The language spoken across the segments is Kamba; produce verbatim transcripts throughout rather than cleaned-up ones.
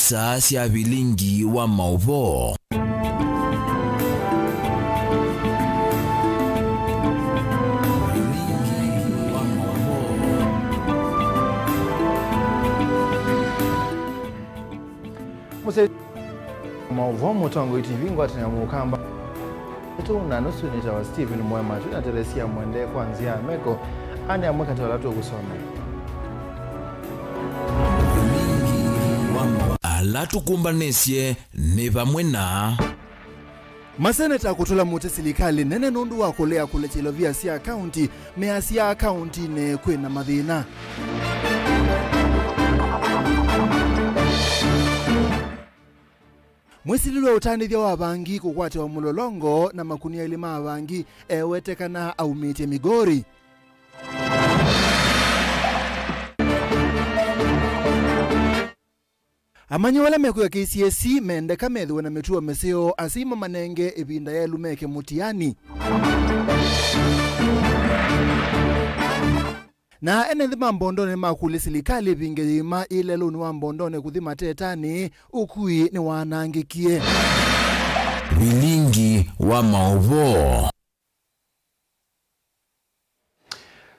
Saa sya vilingi wa maũvoo. Vilingi wa maũvoo. Mũsyaĩĩsya maũvoo Mũtongoi T V, ngwatanĩo mũkamba ĩtũ na nusu nĩtawa Stephen Mwema, twĩ na Teresia Mwende kwa nzĩa ya meko. Aa nĩ amwe katĩ wa ala tũkũsomea. Ala tũkũmbanĩsye nĩ vamwe na. Maseneta kũtũla mũtĩ silikalĩ nene nũndũ wa kũlea kũlekya ilovia sya kaunti, measya kauntinĩ kwĩ na mathĩna. Mwĩsilĩlwe ũtanĩthya wa vangi kũkwatĩwa mũlolongo na makunia elĩ ma vangi ewete kana aumĩtye Migori. Amanyĩw'a ala mekwĩa K C S E mendeka methĩwe na mĩtuo mĩseo, asyai mamanenge ĩvinda yaĩlu meke mũtiani. Na ene nthĩ ma Mbondonĩ nĩmakũlya silikalĩ ĩvinge yĩima ĩlelũnĩ wa Mbondonĩ kũthi Matetanĩ, ũkui nĩwanangĩkie. Vilingi wa maũvoo.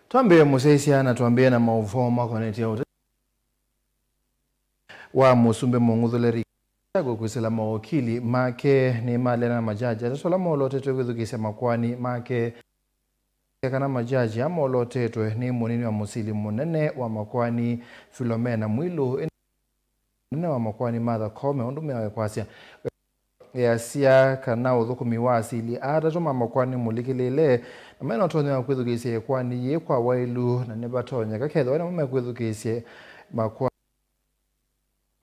Twambĩĩe mũsyaĩĩsya na twambĩĩe na maũvoo makonetye ũteti wa mũsumbĩ mũng'uthũle Rigathi Gachagua kwĩsĩla mawokili make nĩmaleana na majaji atatũ ala molotetwe kwĩthukĩĩsya makoani make. Kana majaji aa molotetwe nĩ mũnini wa mũsili mũnene wa makoani Philomena Mwilu, ĩndĩ mũnene wa makoani Martha Koome, ũndũ meawe kwasya, easya kana ũthũkũmi wa asili aa atatũ ma makoani nĩmũlikĩlĩĩle na mena ũtonyi wa kwĩthukĩĩsya ĩkoani yĩĩ kwa waĩlu, na nĩvatonyeka kethĩwa nĩmo mekwĩthukĩĩsya makoani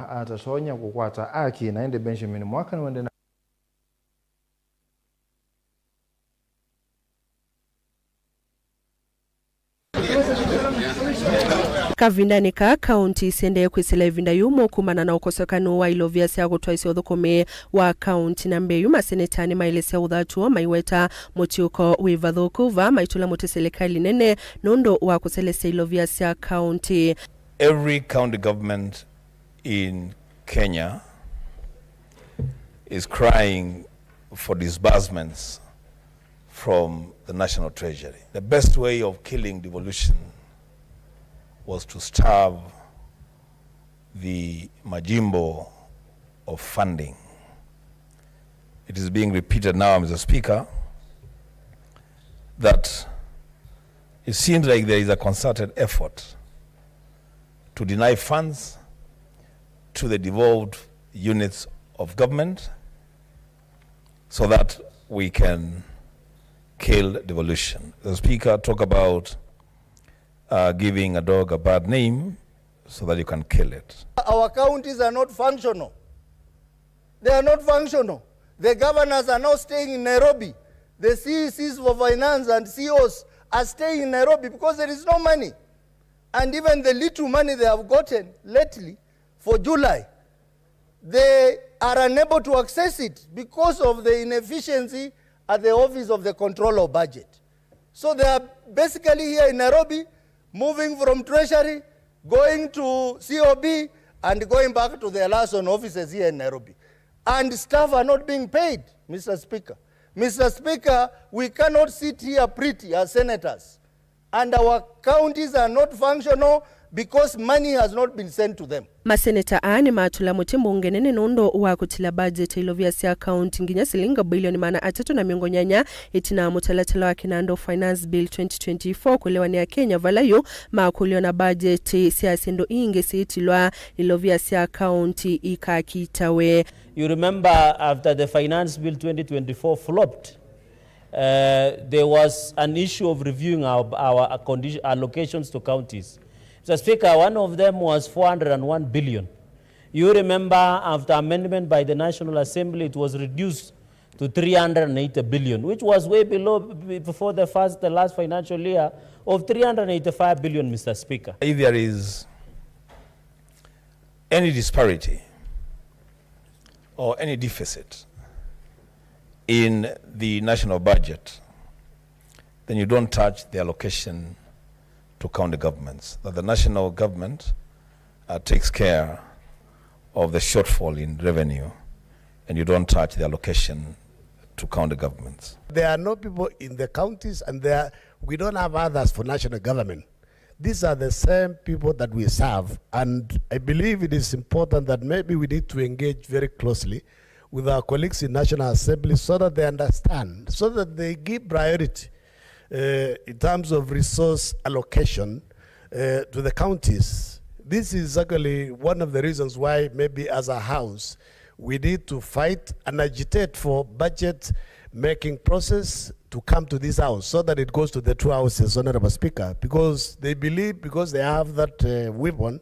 atatonya kũkwata aki. Na ĩndĩ Benjamin Mwaka nĩwende na Kavindanĩ kaa, kaunti siendee kwĩsĩla ĩvinda yũmũ kumana na ũkosekanu wa ilovia sya kũtwaĩsya ũthũkũmi wa kaunti. Na mbee yu, maseneta nĩmaelesya ũthatu woo maiweta mũtiũko wĩ vathũku vaa maitũla mũtĩ silikalĩ nene nũndũ wa kũselesya ilovia sya kaunti. Every county government in Kenya is crying for disbursements from the National Treasury. The best way of killing devolution was to starve the majimbo of funding. It is being repeated now, Mister Speaker, that it seems like there is a concerted effort to deny funds to the devolved units of government so that we can kill devolution. The Speaker talk about, uh, giving a dog a bad name so that you can kill it. Our counties are not functional. They are not functional. The governors are now staying in Nairobi. The C E Cs for finance and C E Os are staying in Nairobi because there is no money. And even the little money they have gotten lately for July, they are unable to access it because of the inefficiency at the Office of the Controller of Budget. So they are basically here in Nairobi, moving from Treasury, going to C O B, and going back to their liaison offices here in Nairobi. And staff are not being paid, Mister Speaker. Mister Speaker, we cannot sit here pretty as senators, and our counties are not functional because money has not been sent to them. Maseneta aa nĩmatũla mũtĩ mbunge nene nũndũ wa kũtila budget ya ilovia sya kaunti nginya silingi bilioni maana atatũ na mĩongo nyanya ĩtina wa mũtalatala wa Kinanda Finance Bill twenty twenty-four kũelewa nĩ Akenya, vala yu makũlya ona budget sya syĩndũ ingĩ syĩtilwa ilovia sya kaunti ikakitawe. You remember after the Finance Bill twenty twenty-four flopped, uh, there was an issue of reviewing our, our condi-, allocations to counties. Mister Speaker, one of them was four hundred and one billion. You remember, after amendment by the National Assembly, it was reduced to three hundred and eighty billion, which was way below b-, before the first, the last financial year of three hundred and eighty-five billion, Mister Speaker. If there is any disparity or any deficit in the national budget, then you don't touch the allocation to county governments, that the national government, uh, takes care of the shortfall in revenue, and you don't touch the allocation to county governments. There are no people in the counties, and there, we don't have others for national government. These are the same people that we serve, and I believe it is important that maybe we need to engage very closely with our colleagues in National Assembly so that they understand, so that they give priority uh, in terms of resource allocation uh, to the counties. This is actually one of the reasons why maybe as a house we need to fight and agitate for budget making process to come to this house so that it goes to the two houses, Honorable Speaker, because they believe, because they have that uh, weapon,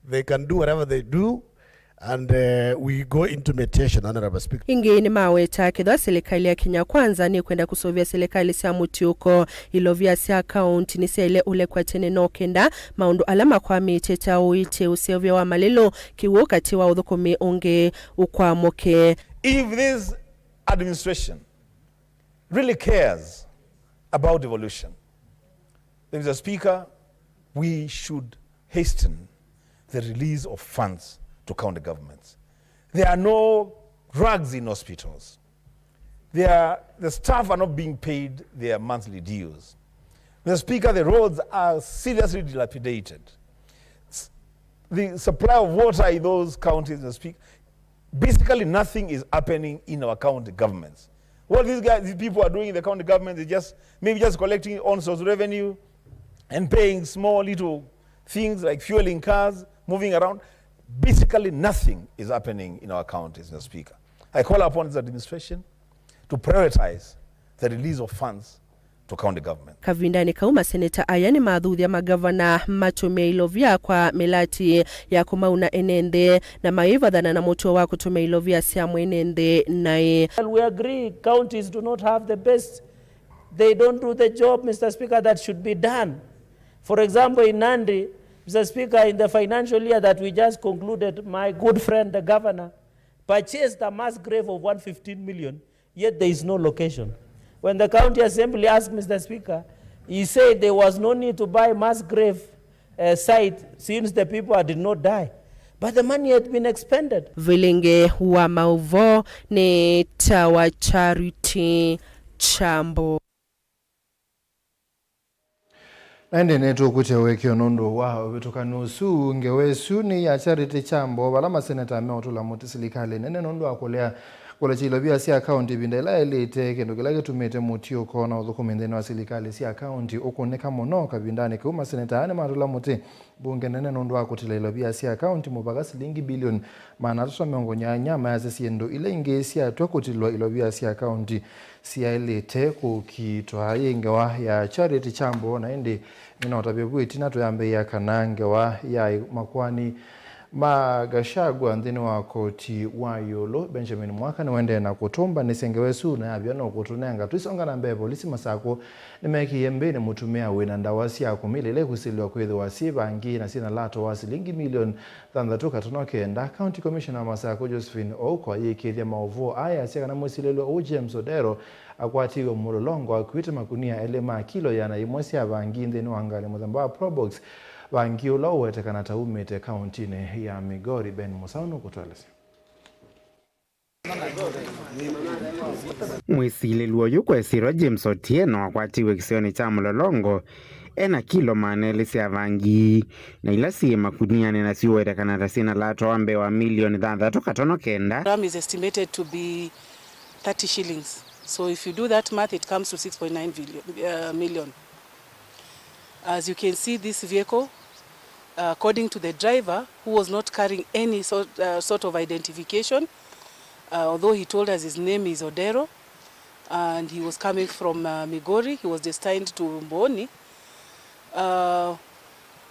they can do whatever they do. And uh, we go into mediation, Honorable Speaker. Ĩngĩ nĩmaweta kethwa silikalĩ ya Kenya Kwanza nĩkwenda kũseũvya silikalĩ sya mũtiũko, ilovia sya kaunti nĩsyaĩle ũlekwa tene no kenda maũndũ ala makwamĩtye ta ũiiti, ũseũvya wa malĩlo, kĩw'ũ katĩ wa ũthũkũmi ũngĩ ũkwamũke. If this administration really cares about devolution, then, Mister Speaker, we should hasten the release of funds to county governments. There are no drugs in hospitals. There are, the staff are not being paid their monthly dues. Mister Speaker, the roads are seriously dilapidated. S- The supply of water in those counties, Mister Speaker, basically nothing is happening in our county governments. What these guys, these people are doing in the county government is just maybe just collecting own source revenue and paying small little things like fueling cars, moving around. Basically, nothing is happening in our counties, Mister Speaker. I call upon this administration to prioritize the release of funds to county government. Kavindanĩ kau, maseneta aya nĩmathuthya magavana matũmĩe ilovia kwa mĩlati ya kũmauna ene nthĩ, na maĩvathana na mũtuo wa kũtũmĩa ilovia sya mwene nthĩ naĩ. Well, we agree counties do not have the best, they don't do the job, Mister Speaker, that should be done. For example, in Nandi, Mister Speaker, in the financial year that we just concluded, my good friend, the governor, purchased a mass grave of one fifteen million, yet there is no location. When the county assembly asked Mister Speaker, he said there was no need to buy mass grave uh, site since the people had not died. But the money had been expended. Vilingi wa maũvoo nĩ ta wa Charity Chambo. Na ĩndĩ nĩtũkwĩtya ũekeo nũndũ wa ũvĩtũkanu ũsu. Ngewa ĩsu nĩ ya Charity Chambo, vala maseneta meũtũla mũtĩ silikalĩ nene nũndũ wa kũlea kũlekya ilovia sya kaunti ĩvinda ĩla yaĩlĩte, kĩndũ kĩla kĩtumĩte mũtiũko na ũthũkũmi nthĩnĩ wa silikalĩ sya kaunti ũkũnĩka mũno. Kavindanĩ kau, maseneta aa nĩmatũla mũtĩ mbunge nene nũndũ wa kũtila ilovia sya kaunti mũvaka silingi bilioni maana atatũ na mĩongo nyanya, mayasya syĩndũ ila ingĩ syatw'a kũtilwa ilovia sya kaunti syaĩlĩte kũkiitwa. Yĩ ngewa ya Charity Chambo, na ĩndĩ nĩna ũtavya vu ĩtina tũyambĩĩa kana ngewa ya makoani ma Gachagua nthĩnĩ wa koti wa ĩũlũ, Benjamin Mwaka, nĩwaendee na kũtũmbanĩsya ngewa ĩsu, na yavya no kũtũnenga. Tũisonga na mbee, volisi Masakũ nĩmeekĩie mbĩnĩ mũtumĩa wĩ na ndawa sya kũmila ila ikusĩlĩwa kwĩthĩwa syĩ vangi na syĩ na lato wa silingi milioni thanthatũ katono kenda. County Commissioner wa Masakũ, Josephine Ouko, ayĩkĩĩthya maũvoo aya, asya kana mwĩsilĩlw'a ũũ, James Odero, akwatĩiwe mũlolongo akuĩte makunia elĩ ma kilo ĩana yĩmwe sya vangi nthĩnĩ wa ngalĩ mũthemba wa Probox, vangi ũla ũwetekana ta umĩte kauntinĩ ya Migori. Ben Mũsaũ nũkũtũelesya. Mwĩsilĩlw'a ũyũ kwesĩlwa James Otieno akwatiwe kĩsionĩ kya Mũlolongo e na kilo maana elĩ sya vangi, na ila syĩ makunianĩ na siũwetekana ta syĩ na lato wa mbee wa milioni thanthatũ katono kenda. Gram is estimated to be thirty shillings. So if you do that math, it comes to six point nine billion, uh, million. As you can see, this vehicle, uh, according to the driver, who was not carrying any sort, uh, sort of identification, uh, although he told us his name is Odero, and he was coming from, uh, Migori, he was destined to Mboni, uh,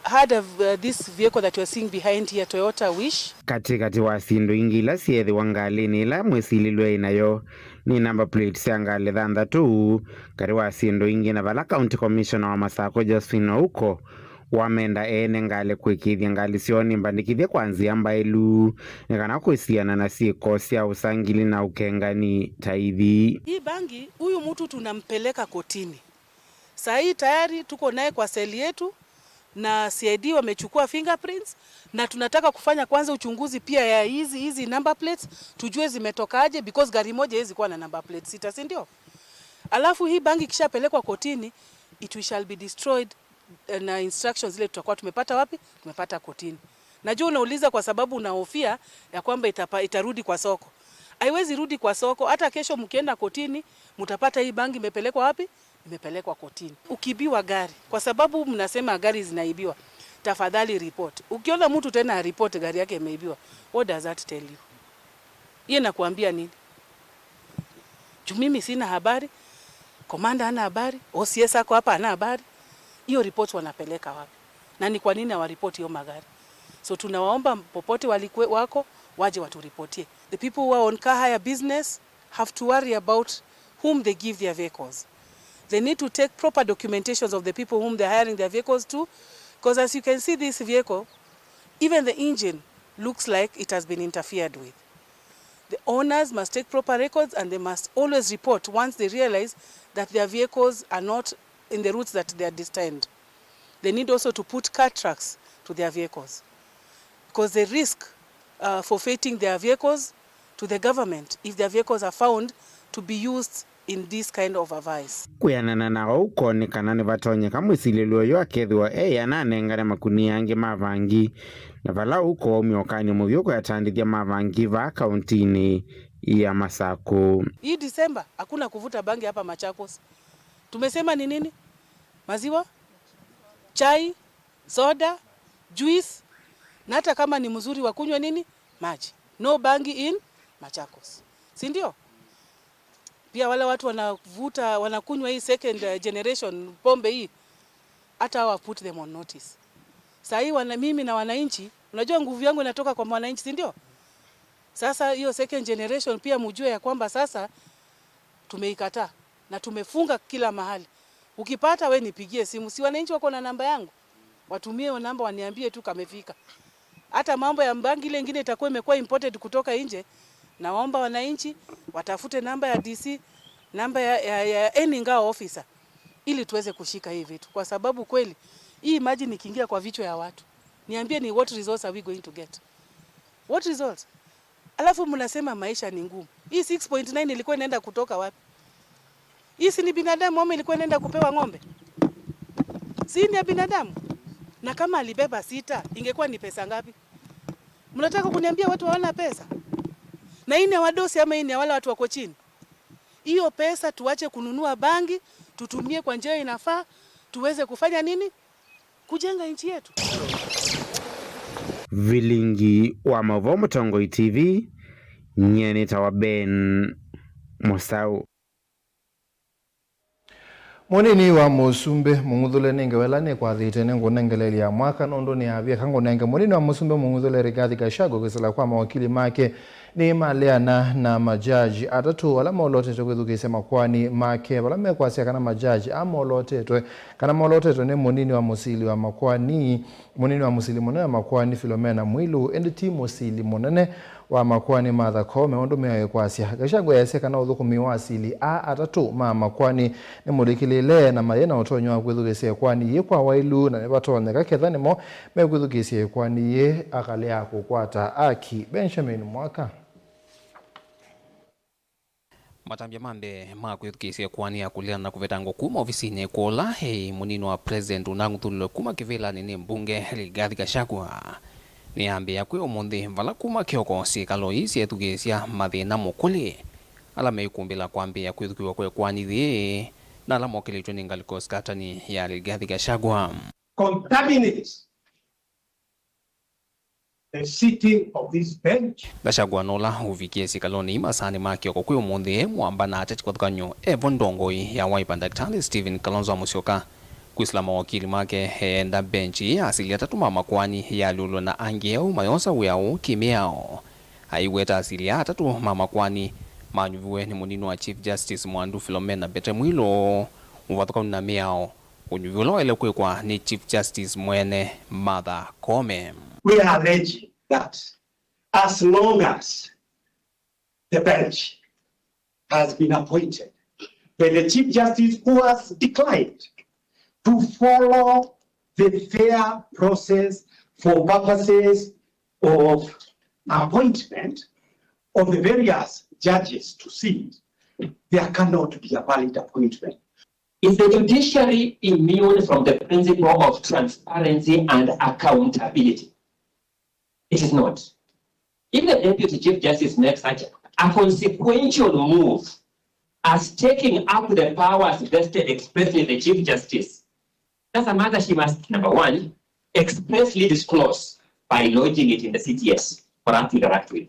had a, uh, this vehicle that you're seeing behind here, Toyota Wish. Katĩkatĩ wa syĩndũ ingĩ ila syeethĩwa ngalĩnĩ ĩla mwĩsilĩlw'a ĩ nayo nĩ number plate sya ngalĩ thanthatũ, katĩ wa syĩndũ ingĩ, na vala County Commissioner wa Masakũ, Josephine Ouko, wamenda ene ngalĩ kũĩkĩĩthya ngalĩ syoo nĩ mbandĩkĩthye kwa nzĩa mbaĩlu nĩ kana kwĩsiana na syĩko sya ũsangili na ũkengani ta ithi. Hii bangi, huyu mtu tunampeleka kotini. Saa hii tayari tuko naye kwa seli yetu. Na C I D wamechukua fingerprints, na tunataka kufanya kwanza uchunguzi pia ya hizi, hizi number plates, tujue zimetokaje, because gari moja haiwezi kuwa na number plates sita, si ndio? Alafu hii bangi ikishapelekwa kotini, it shall be destroyed, eh, na instructions zile tutakuwa tumepata wapi? Tumepata kotini. Najua unauliza kwa sababu unahofia ya kwamba itapa-, itarudi kwa soko. Haiwezi rudi kwa soko. Hata kesho mkienda kotini, mtapata hii bangi imepelekwa wapi? Imepelekwa kotini. Ukiibiwa gari, kwa sababu mnasema gari zinaibiwa, tafadhali report. Ukiona mtu tena aripoti gari yake imeibiwa, what does that tell you? Hiyo inakuambia nini? Juu mimi sina habari, komanda hana habari, O C S ako hapa hana habari. Hiyo report wanapeleka wapi? Na ni kwa nini hawaripoti hiyo magari? So tunawaomba popote walikwe-, wako, waje waturipotie. The people who are on car hire business have to worry about whom they give their vehicles. They need to take proper documentations of the people whom they're hiring their vehicles to, because as you can see, this vehicle, even the engine looks like it has been interfered with. The owners must take proper records and they must always report once they realize that their vehicles are not in the routes that they are destined. They need also to put car tracks to their vehicles, because they risk, uh, forfeiting their vehicles to the government if their vehicles are found to be used in this kind of a vice. Kwĩanana na ũu, kwonekana nĩvatonyeka mwĩsilĩlyo ũyũ akethĩwa eĩ ananengane makuni angĩ ma vangi, na vala ũu kũaumya ũkany'o mũvyũ kũyatandĩthya ma vangi vaa kauntinĩ ya Masaku. Hii December hakuna kuvuta bangi hapa Machakos. Tumesema ni nini? Maziwa, chai, soda, juice, na hata kama ni mzuri wa kunywa nini? Maji. No bangi in Machakos. Si ndio? Pia wale watu wanavuta, wanakunywa hii second, eh, generation pombe hii, hata hawa put them on notice. Saa hii wana-, mimi na wananchi, unajua nguvu yangu inatoka kwa mwananchi, si ndio? Sasa hiyo second generation pia mujue ya kwamba sasa tumeikataa na tumefunga kila mahali. Ukipata we nipigie simu, si wananchi wako na namba yangu? Watumie hiyo namba waniambie tu kamefika. Hata mambo ya bangi ile ingine itakuwa imekuwa imported kutoka nje, naomba wananchi watafute namba ya D C, namba ya, ya, ya any Ngao officer ili tuweze kushika hii vitu, kwa sababu kweli hii maji nikiingia kwa vichwa ya watu, niambie ni what results are we going to get? What results? Alafu mnasema maisha ni ngumu. Hii six point nine ilikuwa inaenda kutoka wapi? Hii si ni binadamu ama ilikuwa inaenda kupewa ng'ombe? Si ni ya binadamu? Na kama alibeba sita, ingekuwa ni pesa ngapi? Mnataka kuniambia watu hawana pesa? Na hii ni ya wadosi ama hii ni ya wale watu wako chini? Hiyo pesa tuache kununua bangi, tutumie kwa njia inafaa, tuweze kufanya nini? Kujenga nchi yetu. Vilingi wa Mauvoo, Mũtongoi T V, nyie nĩtawa Ben Mũsaũ. Mũnini wa Mũsumbĩ Mũng'uthũle, nĩ ngewa ĩla nĩkwathĩte nĩngũnengeleelya mwaka nũndũ nĩyavika ngũnenge Mũnini wa Mũsumbĩ Mũng'uthũle Rigathi Gachagua kwĩsĩla kwa mawakili make. Nĩmaleana na majaji atatũ ala molootetwe kwĩthukĩĩsya makoani make, vala mekwasya kana majaji aa molootetwe, kana molootetwe nĩ mũnini wa mũsili wa makoani, mũnini wa mũsili mũnene wa makoani Philomena Mwilu, ĩndĩ ti mũsili mũnene wa makoani Martha Koome, ũndũ meaĩkwasya. Gachagua easya kana ũthũkũmi wa asili aa atatũ ma makoani nĩ mũlikĩlĩle na mayĩ na ũtonyi wa kwĩthukĩĩsya ĩkoani yĩĩ kwa waĩlu, na nĩvatonyeka ketha nĩmo mekwĩthukĩĩsya ĩkoani yĩĩ akalea kũkwata aki. Benjamin Mwaka. Matambya ma mbee ma kwĩthukĩĩsya ĩkoani ya kũleana na kũvetangwa kuma ovisinĩ kũla e mũnini wa president ũnang'uthũlilwe kuma kĩvĩlanĩ nĩ mbunge Rigathi Gachagua nĩyambĩĩa kwĩ ũmũnthĩ, vala kuma kĩoko syĩkalo ii syethukĩĩsya mathĩna mũkũlĩ ala meikumbĩla kwambĩĩa kwĩthukĩĩwa kwa ĩkoani yĩĩ na ala mokĩlĩtw'e nĩ ngalĩko sikatani ya Rigathi Gachagua. Contaminate the sitting of this bench. Gachagua nũla ũvikie sikalonĩ ii masaanĩ ma kĩoko kwĩ ũmũnthĩ e mwamba na ateti kĩvathũkany'o evo ndongoi ya Wiper Ndakĩtalĩ Stephen Kalonzo Musyoka kwĩsĩla mawakili make eenda bench ĩĩ ya asili atatũ ma makoani yaalyũlwe na angĩ eũ mayosa wĩa ũũ kĩ-mĩao. Aiweta asili aa atatũ ma makoani manyuviwe nĩ mũnini wa Chief Justice Mwandu Philomena Mbete Mwilu ũvathũkanu na mĩao. Ũnyuvi ũla waĩle kwĩkwa nĩ Chief Justice mwene Martha Koome. We are alleging that as long as the bench has been appointed by the Chief Justice who has declined to follow the fair process for purposes of appointment of the various judges to sit, there cannot be a valid appointment. Is the judiciary immune from the principle of transparency and accountability? It is not. If the Deputy Chief Justice makes such a consequential move as taking up the powers vested expressly in the Chief Justice, that's a matter she must, number one, expressly disclose by lodging it in the C T S for us to interact with.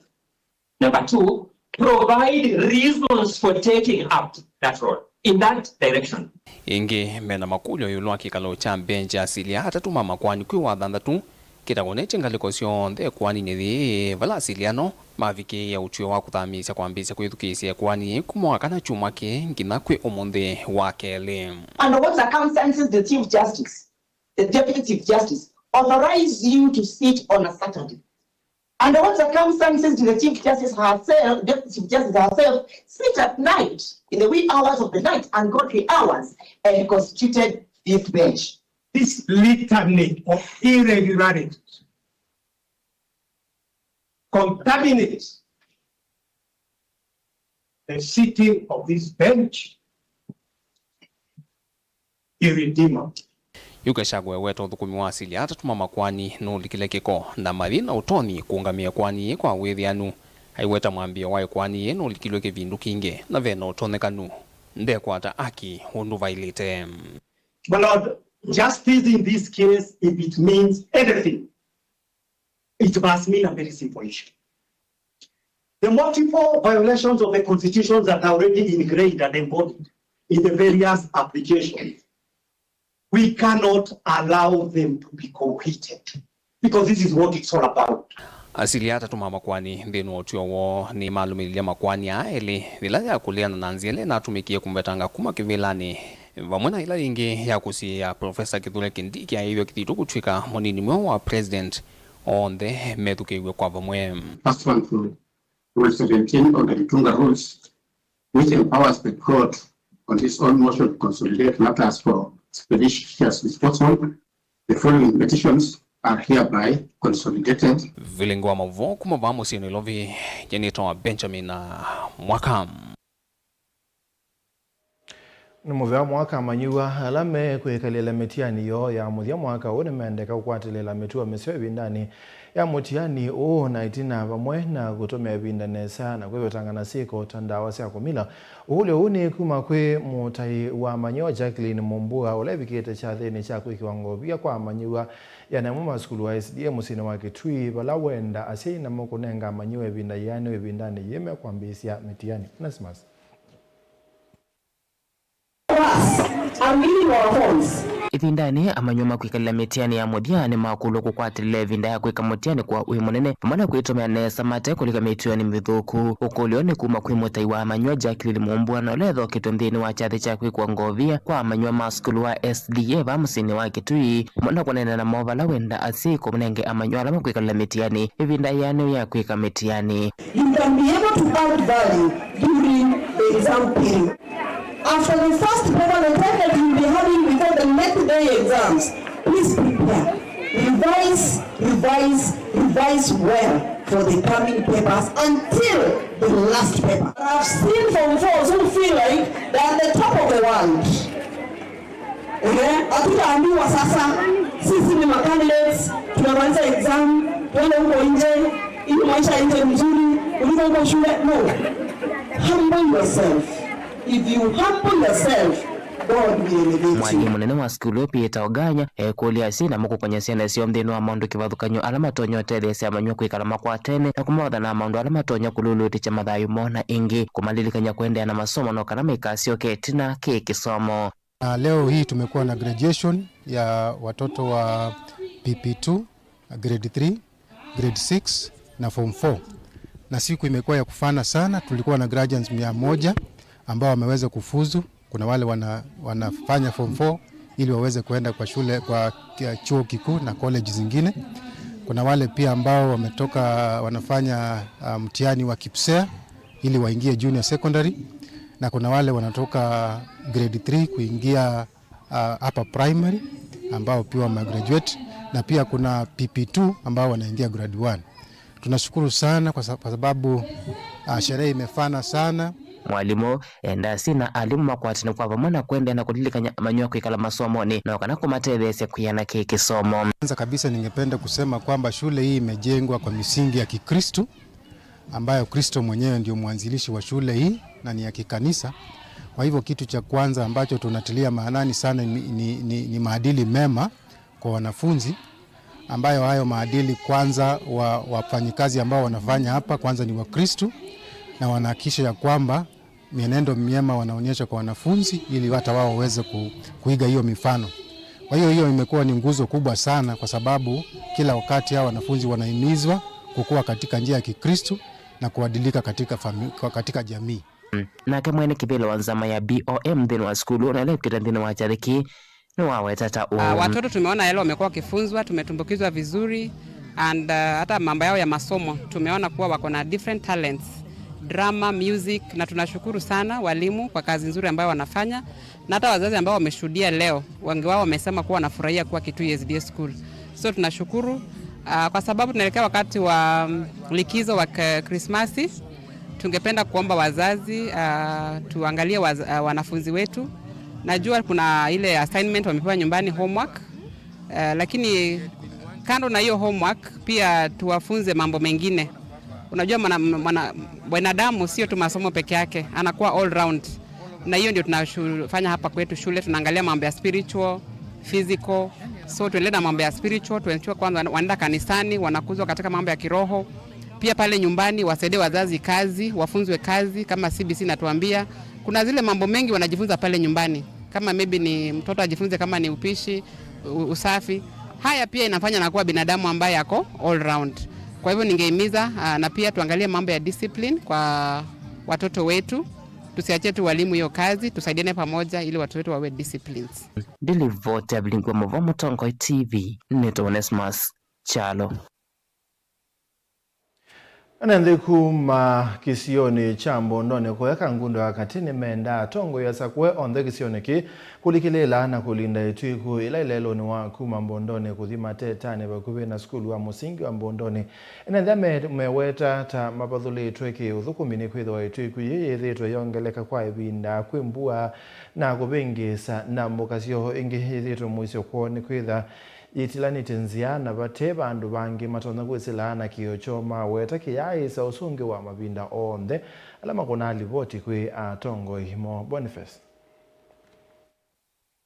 Number two, provide reasons for taking up that role in that direction. Ĩngĩ, mena makũlyo ĩũlũ wa kĩkalo kya mbenji ya asilia atatũ ma makoani kwĩ wa thanthatũ kĩtagwo nĩ ngalĩko syonthe ĩkoaninĩ yĩĩ, vala asilia no mavikĩĩe ũtw'ĩo wa kũthamĩĩsya kwambĩĩsya kwĩthukĩĩsya ĩkoani yĩĩ kuma wa kana kyumwa kĩĩ nginya kwĩ ũmũnthĩ wa kelĩ. Under what circumstances the Chief Justice, the Deputy Chief Justice, authorize you to sit on a Saturday? Under what circumstances did the Chief Justice herself, Deputy Chief Justice herself, sit at night in the wee hours of the night and got three hours and constituted this bench? This litany of irregularities contaminates the sitting of this bench. Irredeemable. Yu Gachagua eweta ũthũkũmi wa asilia atatũ ma makoani nũlikile kĩko, na mathi na ũtonyi kũũngamĩa ĩkoani yĩĩ kwa wĩthĩanu. Aiweta mwambĩĩo wa ĩkoani yĩĩ nũlikilwe kĩvindu kingĩ, na ve na ũtonyekanu ndekwata aki ũndũ vaĩlĩte. My Lord, justice in this case, if it means anything, it must mean a very simple issue. The multiple violations of the constitutions that are already ingrained and embodied in the various applications, we cannot allow them to be committed, because this is what it's all about. Asilia atatũ ma makoani nthĩnĩ wa ũtw'ĩo woo nĩmalũmĩlilye makoani aa elĩ yĩla yakũlĩana na nzĩa ĩla ĩnatũmĩkie kũmvetanga kuma kĩvĩlanĩ, vamwe na ĩla yĩngĩ ya kũsiĩĩa Professor Kithure Kindiki aĩthwe kĩthitũ kũtw'ĩka mũnini mweũ wa President. Onthe methukĩĩw'e kwa vamwe. First one to Rule seventeen on the Gitunga Rules, which empowers the court on its own motion to consolidate matters for expeditious disposal. The following petitions are hereby consolidated. Vilingi wa maũvoo kuma vaa mũsyĩ Nairobi, nĩtawa Benjamin Mwaka. Nĩ mũvea mwaka amanyĩw'a ala mekwĩkalĩla mĩtiani yoo ya mũthya mwaka ũũ nĩmendeka kũkwatĩlĩla mĩtuo mĩseo ĩvindanĩ ya mũtiani ũũ na ĩtina, vamwe na kũtũmĩa ĩvinda nesa na kwĩvetanga na syĩko ta ndawa sya kũmila. Ũkũlyo ũũ nĩ kuma kwĩ mũtai wa amanyĩw'a Jacqueline Mumbua, ũla evikĩte kyathĩnĩ kya kwĩkĩwa ngovia kwa amanyĩw'a ya namwe ma sukulu wa S D A mũsyĩnĩ wa Kitui, vala wenda asyai namo kũnenga amanyĩw'a ĩvinda yĩanĩu ĩvindanĩ yĩĩ mekwambĩĩsya mĩtiani. Onesimus. Ĩvindanĩ, amanyĩw'a ma kwĩkalĩla mĩtiani ya mũthya nĩmakũlw'a kũkwatĩlĩla ĩvinda ya kwĩka mũtiani kwa wĩ mũnene, vamwe na kwĩtũmĩa nesa mate kũlika mĩtiani mĩthũku. Ũkũlyo nĩ kuma kwĩ mũtai wa amanyĩw'a Jacqueline Mumbua, na ũla ethoketwe nthĩnĩ wa kyathĩ kya kwĩkwa ngovia kwa amanyĩw'a ma sukulu wa S D A vaa mũsyĩnĩ wa Kitui, vamwe na kũneena namo vala wenda asyai kũnenge amanyĩw'a ala makwĩkalĩla mĩtiani ĩvinda yĩanĩu ya kwĩka mĩtiani. You can be able to add value during the exam period. After the first paper, the target you'll be having before the next day exams. Please prepare. Revise, revise, revise well for the coming papers until the last paper. I've seen form fours who feel like they're at the top of the world. Ehe, hatutaambiwa sasa, sisi ni macandidates, tunamaliza exam, twende huko nje, ili maisha yaende mzuri, kuliko huko shule. No. Humble yourself. If you humble yourself, God will elevate you. Mwalimũ mũnene wa sukulu ĩyo, Peter Oganya, ekũlya asyai namo kũkony'a syana syoo nthĩnĩ wa maũndũ kĩvathũkany'o ala matonya ũtetheesya amanyĩw'a kwĩkala makwatene na kũmawatha na maũndũ ala matonya kũlulutĩkya mathayũ moo, na ĩngĩ kũmalilikany'a kũendeea na masomo no kana maikasyoke ĩtina kĩ kĩsomo. Na leo hii tumekuwa na graduation ya watoto wa P P two, grade three, grade six na form four. Na siku imekuwa ya kufana sana, tulikuwa na graduates mia moja ambao wameweza kufuzu. Kuna wale wana-, wanafanya form four ili waweze kuenda kwa shule, kwa kia-, chuo kikuu na college zingine. Kuna wale pia ambao wametoka, wanafanya, ah, mtihani wa KPSEA ili waingie junior secondary, na kuna wale wanatoka grade three kuingia, ah, upper primary. ambao pia wamegraduate, na pia kuna P P two ambao wanaingia grade one. Tunashukuru sana kwa sa-, kwa sababu, ah, sherehe imefana sana. Mwalimũ endaa syĩ na alimũ makwatane kwa vamwe na kũendeea na kũlilikany'a manyũa kwĩkala masomonĩ no kana kũmatetheesya kwĩana kĩ kĩsomo. Kwanza kabisa, ningependa kusema kwamba shule hii imejengwa kwa misingi ya Kikristu, ambayo Kristo mwenyewe ndio mwanzilishi wa shule hii na ni ya kikanisa. Kwa hivyo, kitu cha kwanza ambacho tunatilia maanani sana ni, ni, ni, ni maadili mema kwa wanafunzi, ambayo hayo maadili kwanza wa wafanyikazi ambao wanafanya hapa kwanza ni Wakristu, na wanahakikisha ya kwamba mienendo myema wanaonyesha kwa wanafunzi ili hata wao waweze ku-, kuiga hiyo mifano. Kwa hiyo, hiyo imekuwa ni nguzo kubwa sana, kwa sababu kila wakati hawa wanafunzi wanahimizwa kukua katika njia ya Kikristu na kuadilika katika fami-, kwa-, katika jamii. Nake mwene kĩvĩla wa nzama ya B O M nthĩnĩ wa sukulu, na ĩla ĩvikĩte nthĩnĩ wa kyathĩ kĩĩ, nĩwaweta ta ũũ. Ah, watoto tumeona yale wamekuwa wakifunzwa, tumetumbukizwa vizuri, and, uh, hata mambo yao ya masomo tumeona kuwa wako na different talents, drama, music, na tunashukuru sana walimu kwa kazi nzuri ambayo wanafanya, na hata wazazi ambao wameshuhudia leo, wengi wao wamesema kuwa wanafurahia kuwa Kitui S D A School. So tunashukuru, ah, kwa sababu tunaelekea wakati wa, mm, likizo wa k-, Krismasi. Tungependa kuomba wazazi, ah, tuangalie waz-, ah, wanafunzi wetu. Najua kuna ile assignment wamepewa nyumbani, homework. Ah, lakini kando na hiyo homework, pia tuwafunze mambo mengine. Unajua mwana-, mwana-, mwanadamu sio tu masomo peke yake, anakuwa all round. Na hiyo ndio tunafanya hapa kwetu shule, tunaangalia mambo ya spiritual, physical. So tuendelee na mambo ya spiritual, tuensure kwanza wana-, wanaenda kanisani, wanakuzwa katika mambo ya kiroho. Pia pale nyumbani wasaidie wazazi kazi, wafunzwe kazi kama C B C inatuambia. Kuna zile mambo mengi wanajifunza pale nyumbani. Kama maybe ni mtoto ajifunze kama ni upishi, u-, usafi. Haya pia inafanya anakuwa binadamu ambaye ako all round. Kwa hivyo ningehimiza, ah, na pia tuangalie mambo ya discipline kwa watoto wetu. Tusiachie tu walimu hiyo kazi, tusaidiane pamoja ili watoto wetu wawe disciplines. Ndilivoti ya Vilingwa Mũvoo Mũtongoi T V, nĩtawa Onesmus Kyalo. Ene nthĩ kuma kĩsionĩ kya Mbondonĩ kũya Kangundo ya katĩ nĩmendaa atongoi asakũe onthe kĩsionĩ kĩĩ kũlikĩlĩĩla na kũlinda ĩtw'ĩku ĩla ĩlelũnĩ wa kuma Mbondonĩ kũthi Matetanĩ vakuvĩ na sukulu wa mũsingi wa Mbondonĩ. Ene nthĩ me-, meweta ta mavathũlĩtwe kĩ-ũthũkũmi nĩ kwĩthĩwa ĩtw'ĩku yĩĩ yĩthĩĩtwe yongeleka kwa ĩvinda kwĩ mbua na kũvĩngĩĩsa, na mbũka syoo ĩngĩ yĩthĩĩtwe mũisyo kwoo nĩ kwĩtha yĩtilanĩtye nzĩa na vate vandũ vangĩ matonya kwĩsĩla na kĩĩo kyoo. Maweta kĩyaaĩsa ũsũngĩo wa mavinda onthe ala makonaa livoti kwĩ atongoi moo. Boniface.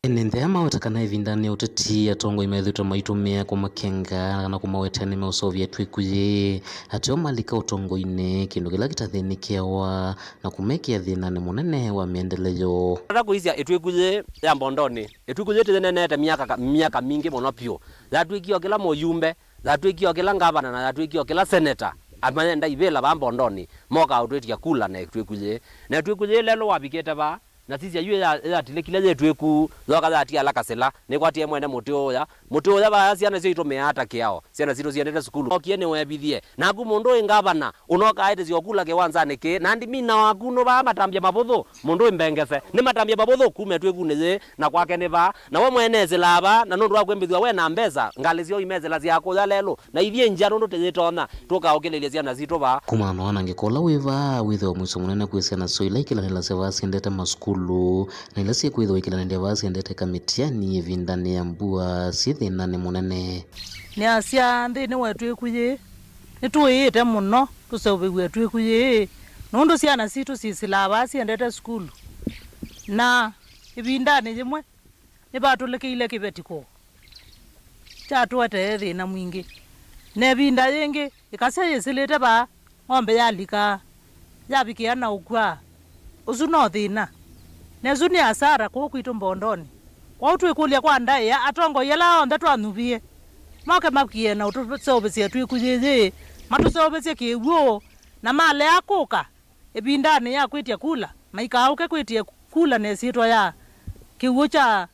Ene nthĩ aya maweta kana ĩvindanĩ ya ũteti, atongoi methĩĩtwe maitũmĩa kũmakenga kana kũmawetea nĩmeũseũvya ĩtw'ĩku yĩĩ. Ateo malika ũtongoinĩ, kĩndũ kĩla kĩtathĩnĩkĩawa na kũmekĩa thĩnanĩ mũnene wa mĩendeleyo. Ata kũisya ĩtw'ĩku yĩĩ ya Mbondonĩ, ĩtw'ĩku yĩĩ tĩyĩneenete myaka ka-, myaka mingĩ mũno vyũ. Yatw'ĩkie o kĩla mũyumbe, yatw'ĩkie o kĩla ngavana, na yatw'ĩkie o kĩla seneta. Amayenda ivĩla vaa Mbondonĩ, mokaa ũtwĩtya kula na ĩtw'ĩku yĩĩ. Na ĩtw'ĩku yĩĩ lelũ wavikĩte vaa, na sisya yu ya-, yatilĩkile yĩ ĩtw'ĩku, yoka yatiala kasĩla, nĩkwatie mwene mũtĩ ũya. Mũtĩ ũya vaya syana syo itũmĩaa ta kĩao, syana sitũ siendete sukulu. Okie nĩwevithie. Naku mũndũ wĩ ngavana, ũnoka aĩtĩsya ũkula kĩwanzanĩ kĩĩ, na ndimina waku nũvaa matambya mavũthũ, mũndũ wĩ mbengese. Nĩ matambya mavũthũ kuma ĩtw'ĩkunĩ yĩĩ, na kwake nĩ vaa. Na we mwene esĩlaa vaa, na nũndũ wa kwĩmbĩthw'a we na mbesa, ngalĩ syoo imesĩlasya kũya lelũ, na ithyĩ ngya nũndũ tĩyĩtonya, tũkaũkĩlĩlya syana sitũ vaa. Kumana na wanangĩko ũla wĩ vaa, wĩthĩwa mũisyo mũnene kwĩ syana syoo ila ikĩlanĩlasya vaa syendete masukulu, na ila syĩkwĩthĩwa ikĩlanĩlya vaa syendete kamĩtiani ĩvindanĩ ya mbua syĩ thĩnanĩ mũnene. Nĩasya nthĩnĩ wa ĩtw'ĩku yĩĩ, nĩtũĩĩte mũno tũseũvĩw'e ĩtw'ĩku yĩĩ, nũndũ syana sitũ syĩsĩlaa vaa syendete sukulu. Na ĩvindanĩ yĩmwe, nĩvatũlĩkĩile kĩveti kũũ, kyatũetee thĩna mwingĩ. Na ĩvinda yĩngĩ, ĩkasya yĩsĩlĩte vaa, ng'ombe yalika, yavikĩa na ũkw'a. Ũsu no thĩna. Na ĩsu nĩ asara kũũ kwitũ Mbondonĩ. Kwoou twĩkũlya kwa ndaĩa, atongoi ala onthe twanyuvie, moke makie na ũtũseũvĩsye ĩtw'ĩku yĩĩ, matũseũvĩsye kĩw'ũ, na malea kũka ĩvindanĩ ya kwĩtya kula, maikaaũke kwĩtya kula na ĩsyĩtwa ya kĩw'ũ kya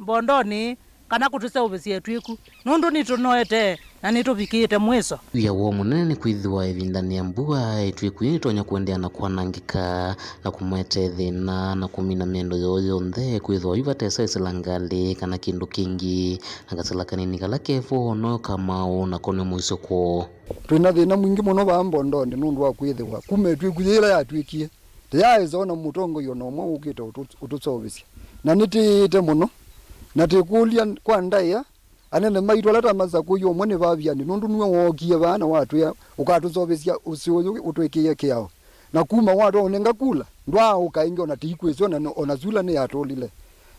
Mbondonĩ, kana kũtũseũvĩsya ĩtw'ĩku, nũndũ nĩtũnoete Na nĩtũvikĩĩte mwĩso. Wĩa woo mũnene nĩ kwĩthĩwa ĩvindanĩ ya mbua, ĩtw'ĩku yĩĩ nĩtonya kũendeea na kwanangĩka na kũmũetee thĩna na kũmina mĩendo yoo yonthe, kwĩthĩwa yu vate ĩsila ngalĩ kana kĩndũ kĩngĩ, na kasĩla kanini kala ke vo no kamaũ nako nĩ mũisyo kwoo. Twĩ na thĩna mwingĩ mũno vaa Mbondonĩ nũndũ wa kwĩthĩwa kuma ĩtw'ĩku yĩĩ yĩla yatw'ĩkie, tũyaaĩsa ona mũtongoi ona ũmwe ũkĩte ũtũ-, ũtũseũvĩsya. Na nĩtĩĩte mũno, na tĩkũlya kwa ndaĩa, anene maitũ ala ta masakũi ũmwe nĩ Vaviani, nũndũ nue wookie vaa na watwĩa ũkatũseũvĩsya ũsĩ ũyũ ũtwĩkĩie kĩao. Na kuma watwaũnenga kula, ndwaaũka ĩngĩ ona tĩikwĩsĩ ona, ona sula nĩyatũlile.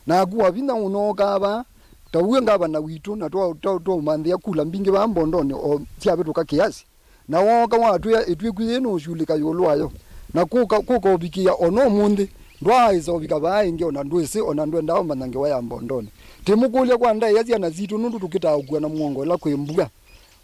Naku wa vinya ũnookaa vaa, ta ũw'e ngavana witũ, na twa-, twa-, twaũmanthĩa kula mbingĩ vaa Mbondonĩ o syavĩtũka kĩasi. Na wooka watwĩa ĩtw'ĩku yĩĩ nũũsulĩka ĩũlũ wayo, na kũka, kũka ũvikĩĩa o na ũmũnthĩ, ndwaaĩsa ũvika vaa ĩngĩ, o na ndwĩsĩ, o na ndwendaa ũmanya ngewa ya Mbondonĩ. Tĩmũkũlya kwa ndaĩa syana sitũ nũndũ tũkĩtaũkua na mũongo ĩla kwĩ mbua.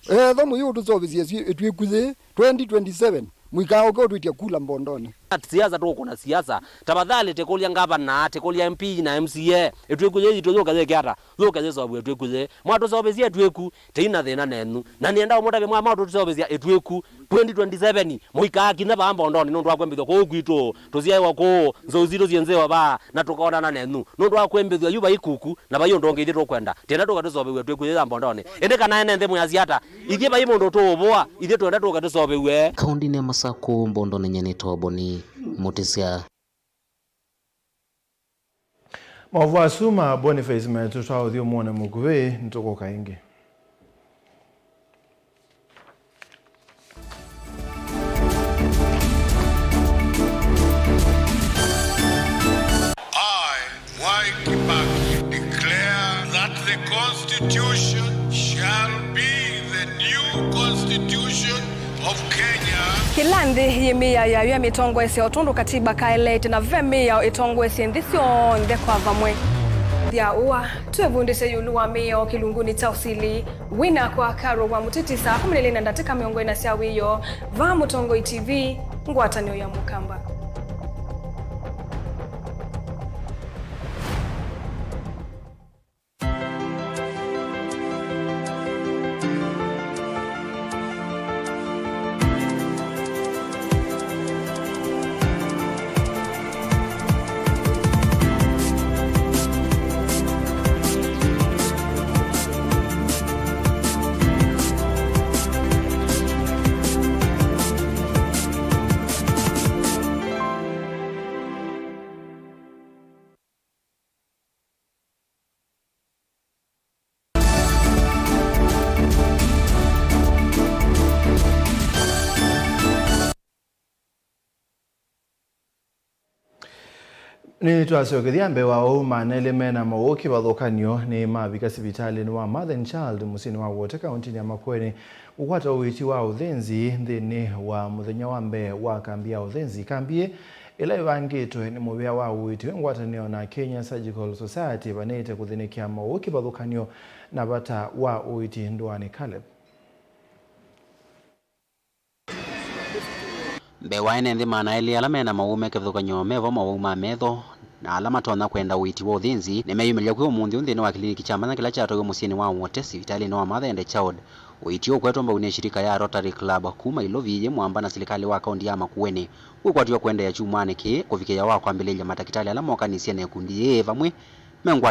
Etha mũyĩũtũseũvĩsya ĩtw'ĩku yĩĩ twenty twenty-seven, mũikaũke ũtwĩtye kula Mbondonĩ. Siasa tũkũna siasa. Tafadhali tĩkũlya ngavana, tĩkũlya M P na M C A. Ĩtw'ĩku yĩĩ yitũ yũke yĩke ata? Yũke yĩseũvĩwe ĩtw'ĩku yĩĩ. Mwatũseũvĩsya ĩtw'ĩku, tĩi na thĩna nenyu. Na nĩenda ũmũtavye mwa-, mwatũseũvĩsya ĩtw'ĩku twenty twenty-seven, mũikaakinya vaa Mbondonĩ nũndũ wa kwĩmbĩthw'a kũũ kwitũ. Tũsyaĩwa kũũ, nzou sitũ syĩ nzeo vaa, na tũkonana nenyu. Nũndũ wa kwĩmbĩthw'a yu vai kuku, na vai ũndũ ũngĩ ithyĩ tũkwenda. Tĩenda tũke tũseũvĩw'e ĩtw'ĩku yĩĩ ya Mbondonĩ. Ĩndĩ kana ene nthĩ mwĩasya ata? Ithyĩ vai mũndũ tũũvũa, ithyĩ twenda tũke tũseũvĩw'e. Kaũndĩnĩ ya Masakũ, Mbondonĩ, nyie nĩtawa Boni Mũtĩsya. Maũvoo asu ma Boniface metũ twa ũthyũmũonĩ mũkuvĩ, nĩtũkũka ĩngĩ. I, Mwai Kibaki, declare that the Constitution shall be the new Constitution of Kenya. Kĩla nthĩ yĩ mĩao yayo ya mĩtongoesye o tondũ katiba kaeleete, na ve mĩao ĩtongoesye nthĩ syonthe kwa vamwe. Thya ũa, twĩvundĩsye ĩũlũ wa mĩao kĩlungunĩ kya ũsili. Wĩ nakwa Carol wa Mũtĩtĩ saa kũmi na ilĩ na ndatĩka mĩongo ĩna sya wĩoo, vaa Mũtongoi T V, ngwatanĩo ya Mũkamba. Nĩtwasyokethya mbee wa ũu, maana elĩ me na maũũ kĩvathũkany'o nĩmavika sivitalĩnĩ wa Mother and Child mũsyĩnĩ wa Wote kaũntĩnĩ ya Makueni kũkwata ũiiti wa ũthĩnzi nthĩnĩ wa mũthenya wa mbee wa kambi ya ũthĩnzi. Kambi ĩĩ, ĩla ĩvangĩtwe nĩ mũvĩa wa ũiiti wĩ ngwatanĩo na Kenya Surgical Society, vanĩte kũthĩnĩkĩa maũũ kĩvathũkany'o na vata wa ũiiti ndũanĩ. Caleb. Mbee wa ene nthĩ maana elĩ ala me na maũũ me kĩvathũkany'o me vo maũũ ma metho, na ala matonya kwenda ũiiti wa ũthĩnzi, nĩmeyumĩlya kwĩ ũmũnthĩ ũũ nthĩnĩ wa kĩliniki kya mwanya kĩla kyatwaĩwe mũsyĩnĩ wa Wote, sivitalĩnĩ wa Mother and Child. Ũiiti ũkwetwe mbau nĩ shirika ya Rotary Club kuma Ilovi yĩ mwamba na silikalĩ wa kaũntĩ ya Makueni, wĩkwatĩw'a kũendeea kyumwanĩ kĩĩ kũvikĩĩa wa kwambĩlĩlya matakĩtalĩ ala mokanĩsye na ĩkundi yĩĩ vamwe mengwa